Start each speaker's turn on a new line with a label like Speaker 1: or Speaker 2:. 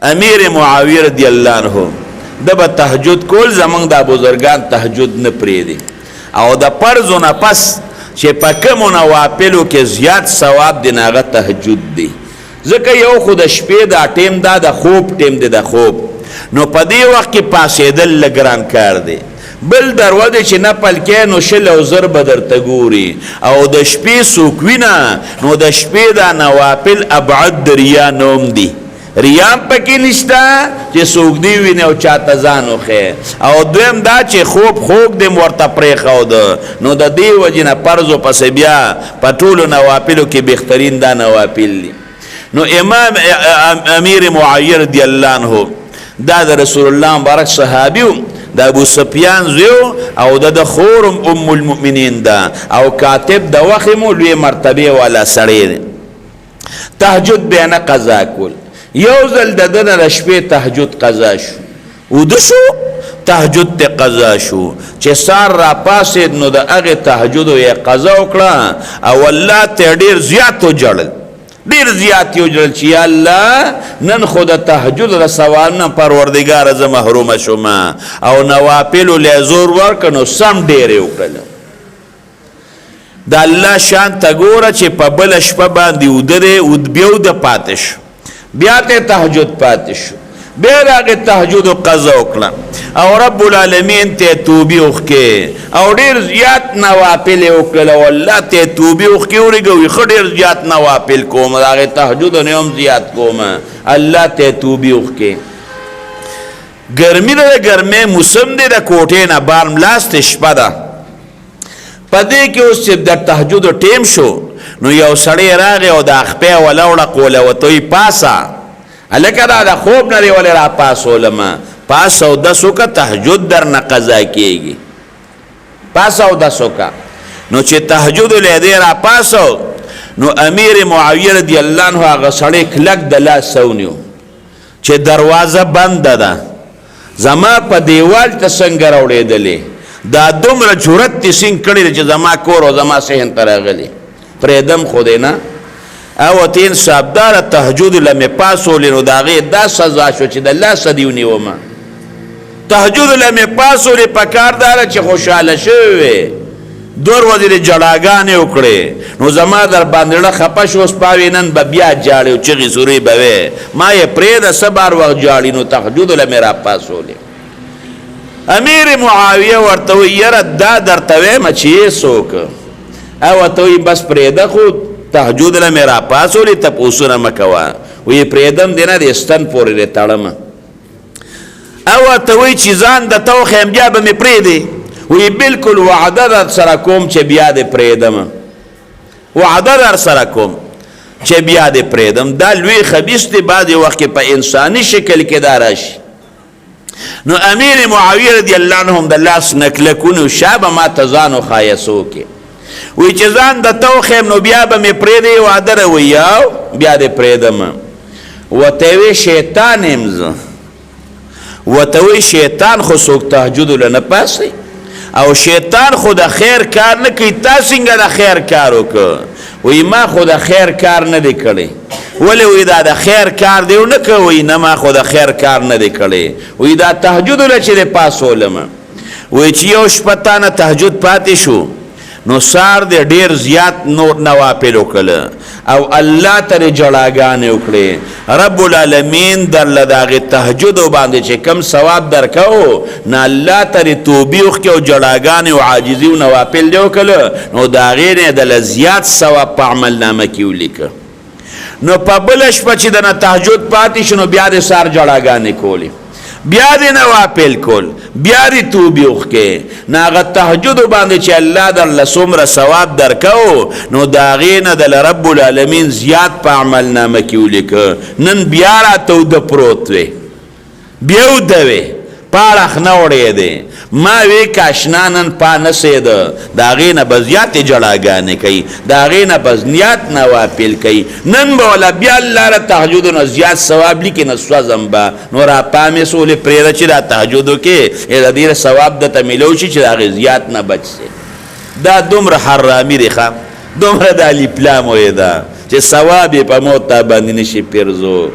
Speaker 1: امیر معاویه رضی الله عنه ده به تهجد کول، زمونږ دا بزرګان تهجد نه پرېږدي، او د فرضو نه پس چې په کومو نوافلو کې زیات ثواب دی نو هغه تهجد دی، ځکه یو خو د شپې دا ټیم دا د خوب ټیم دی، د خوب نو په دې وخت کې پاڅېدل لږ ګران کار دی. بل دروازې چې نفل کې نو 20 او 1000 به درته ګوري، او د شپې څوک وینه نو د شپې دا نوافل ابعد د ریا نوم دی، ریا هم پکې نشته چې څوک دی ویني او چاته ځان وښیي، او دویم دا چې خوب خوږ دی هم ورته پرېښوده، نو د دې وجې نه فرضو پسې بیا په ټولو نوافلو کې بهترین دا نوافل دي. نو امام امیر معاویه رضی الله عنه دا د رسول الله مبارک صحابي و، د ابو سفیان زوی و، او د ده خور هم ام المؤمنین ده، او کاتب د وخت هم لوی مرتبې والا سړی دی. تهجد به نه قضا کول، یو ځل د ده نه د شپې تهجد قضا شو، اوده شو تهجد ته قضا شو، چې سار را پاسېد نو د هغې تهجدو یې قضا وکړه، او الله ته ډېر زیات وژړل، ډېر زیات یې وژړل چې یا الله نن خو د تهجد د ثواب نه پروردګاره زه محرومه شوم، او نوافلو له زور ورکړ نو سم ډېر یې وکړل. د الله شان ته ګوره چې په بله شپه باندې اوده دی، بیا اوده پاتې شو، بیا ته تهجد پاتې شو، بیا د هغې تهجد قضا وکړه، او رب العالمین ته توبې وښکې، او ډېر زیات نوافل یې وکړل، او الله ته توبې وښکې ورېږه، وایي ښه ډېر زیات نوافل کوم، د هغې تهجد نه هم زیات کوم، الله ته توبې وښکې. ګرمي ده، د ګرمۍ موسم دی، د کوټې نه بار ملاستې شپه ده، په دې کې اوس چې د تهجد ټیم شو نو یو سړی راغی او د خپې وله وړقوله، ورته وایي پاسه هلکه دا د خوب نه دی ولې راپاڅولم، پاس اودس وکړه تهجد درنه قضا کېږي، پاس اودس وکړه. نو چې تهجد له دی راپاڅو نو امیر معاویه رضی الله عنه هغه سړی کلک د لاس ونیو چې دروازه بنده ده، زما په دیوال ته څنګه راوړېدلې، دا دومره جرأت دې څنګه کړی دی چې زما کور او زما صحن ته راغلی، پرېږدم خو دې نه. او ته انصافداره تهجد له مې پاڅولې، نو د هغې دا سزا شوه چې د لاسه دې ونیوم، تهجد له مې پاڅولې، په کار دا ده چې خوشحاله شوې وې، دوه ورځې دې ژړاګانې وکړې، نو زما در باندې زړه خفه شو، اوس پاوې نن به بیا ژاړې او چغې سورې به وې، ما یې پرېږده څه بار وخت ژاړي، نو تهجد له مې راپاڅولې. امیر معاویه ورته وایي یاره دا درته وایم چې یې څوک، او ورته وایي بس پرېږده خو تهجد له مې راپاڅولې، تپوسونه مه کوه، وایي پرېږدم دې نه، دې ستن پورې دې تړم. او ورته وایي چې ځان درته وښیم بیا به مې پرېږدې، وایي بالکل وعده در سره کوم چې بیا دې پرېږدم، وعده در سره کوم چې بیا دې پرېږدم. دا لوی خبیث دی، بعضې وخت کې په انساني شکل کې دا راشي. نو امیر معاویه رضی الله عنه هم د لاس نه کلکونو شابه ما ته ځان وښایه څوک یې، وایي چې ځان درته وښیم نو بیا به مې پرېږدې، وعده ده، وایي او بیا دې پرېږدم. ورته یې وایي شیطان یم زه، ورته وایي شیطان خو څوک تهجد له نه پاڅوي، او شیطان خو د خیر کار نه کوي، تا څنګه د خیر کار وکړ؟ وایي ما خو د خیر کار نه دی کړی. ولې؟ وایي دا د خیر کار دی ونه کړ. وایي نه ما خو د خیر کار نه دی کړی. وایي دا تهجد له چې دی پاڅولم، وایي چې یو شپه تا نه تهجد پاتې شو نو سار دې ډېر زیات نور نوافل وکړل او الله ته دې ژړاګانې وکړې، رب العالمین در له د هغې تهجدو باندې چې کوم ثواب درکاو نو الله ته دې توبې وکړې او ژړاګانې او عاجزي او نوافل دې وکړل، نو د هغې نه یې درله زیات ثواب په عمل نامه کې ولیکه. نو په بله شپه چې درنه تهجد پاتې شو نو بیا دې سهار ژړاګانې کولې، بیا دې نوافل کول، بیا دې توبې وښکې، نو هغه تهجد باندې چې الله درله څومره ثواب درکاو نو د هغې نه د رب العالمین زیات په عمل نامه کې ولیکه. نن بیا راته اوده پروت وې، بیا اوده وې، پاړخ نه وړېدې، ما وی کاشنا نن پا نسېده، د هغې نه به زیاتې ژړاګانې کوي، د هغې نه به زیات نوافل کوي، نن به ولا بیا الله له تهجدو نه زیات ثواب لیکي، نه سوځم به، نو راپامې سولې پرېږده چې دا تهجدو کې د دې ثواب درته میلو شي چې د هغې زیات نه بچ سي. دا دومره حرامي دی، ښه دومره د الف لام ویې ده چې ثواب یې په موت تا باندې نشي پیرزو.